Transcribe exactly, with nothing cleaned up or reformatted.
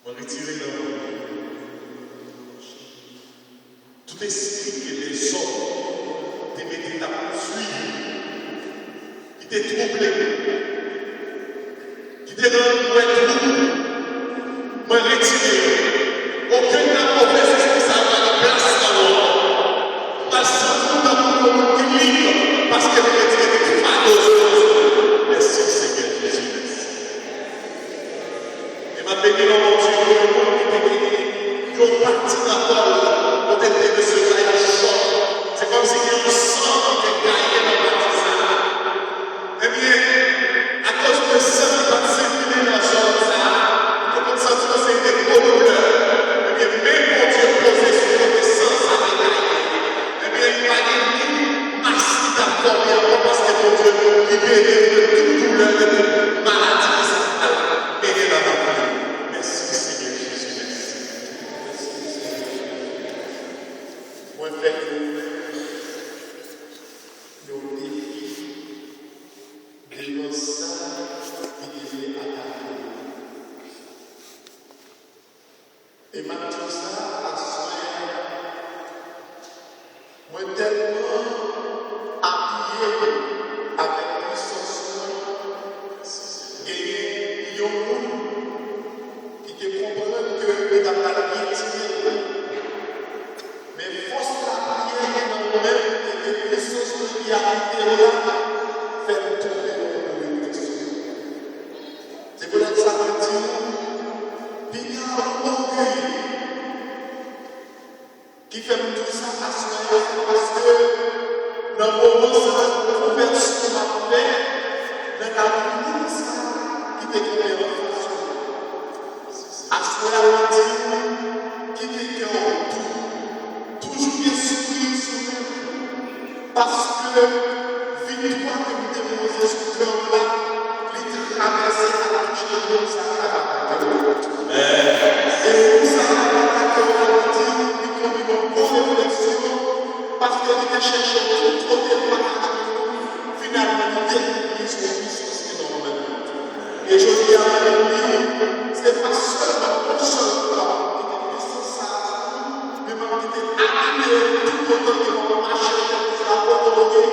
Mwen retire nan mwen tout espri ke lèzòm te mete t ap swiv, ki te twouble, ki te rann m wè twou. Mwen retire yo. Okenn nan movèz espri sa yo pa gen plas nan non an. M al santi m tankou yon moun ki lib, paske m retire tout fado sou mwen. Mèsi, Senyè Jezi, mèsi. E m ap beni non Bondye pou yon moun ki te gen yon pati nan kò l, kote l te resevwa yon chòk. Se kòmsi gen yon san ki te gaye nan pati sa a. Ebyen, akoz de san ki t ap sikile nan zòn sa a, ou te konn santi yon seri de gwo doulè. Ebyen, men Bondye poze sou kote san sa te gaye. Ebyen, pa gen ni mas ki t ap fòme ankò, paske Bondye libere w de tout doulè, de tout maladi ki sa t ap mennen nan lavi w. Mèsi, Senyè Jezi, mèsi. Mwen fè nou yon defi devan sa ki te vle atake nou. E m ap di w sa aswè a, mwen tèlman apiye avèk pwisans mwen, genyen yon moun ki te konprann ke li ta pral pietine mwen. Men fòs lapriyè ki nan ou menm, epi pwisans mwen ki abite w la, fè m tonbe nan yon refleksyon. Se poutèt sa mwen di w, piga w ògeye. Ki fè m di w sa aswè a, se paske nan moman sa a, konvèsyon m ap fè nan lavi moun sa a ki te kanpe anfas ou. Aswè a, mwen di w, kite kè w dou. Toujou gen souri sou lèv ou. Paske viktwa ke m depoze sou kè w la, li travèse ak touche moun sa k ap atake w. Amèn. E moun sa k ap atake w la, li di, li tonbe nan bon refleksyon, paske li te chèche tout kote pou atake w, finalman, li dekouvri se yon pwisans ki nan ou menm. E jodi a, mwen di w, se pa sèlman yon sèl fwa m ap kite pwisans sa a sou ou, men m ap kite l abime w toutotan ke w ap mache sou la wòt ou ye,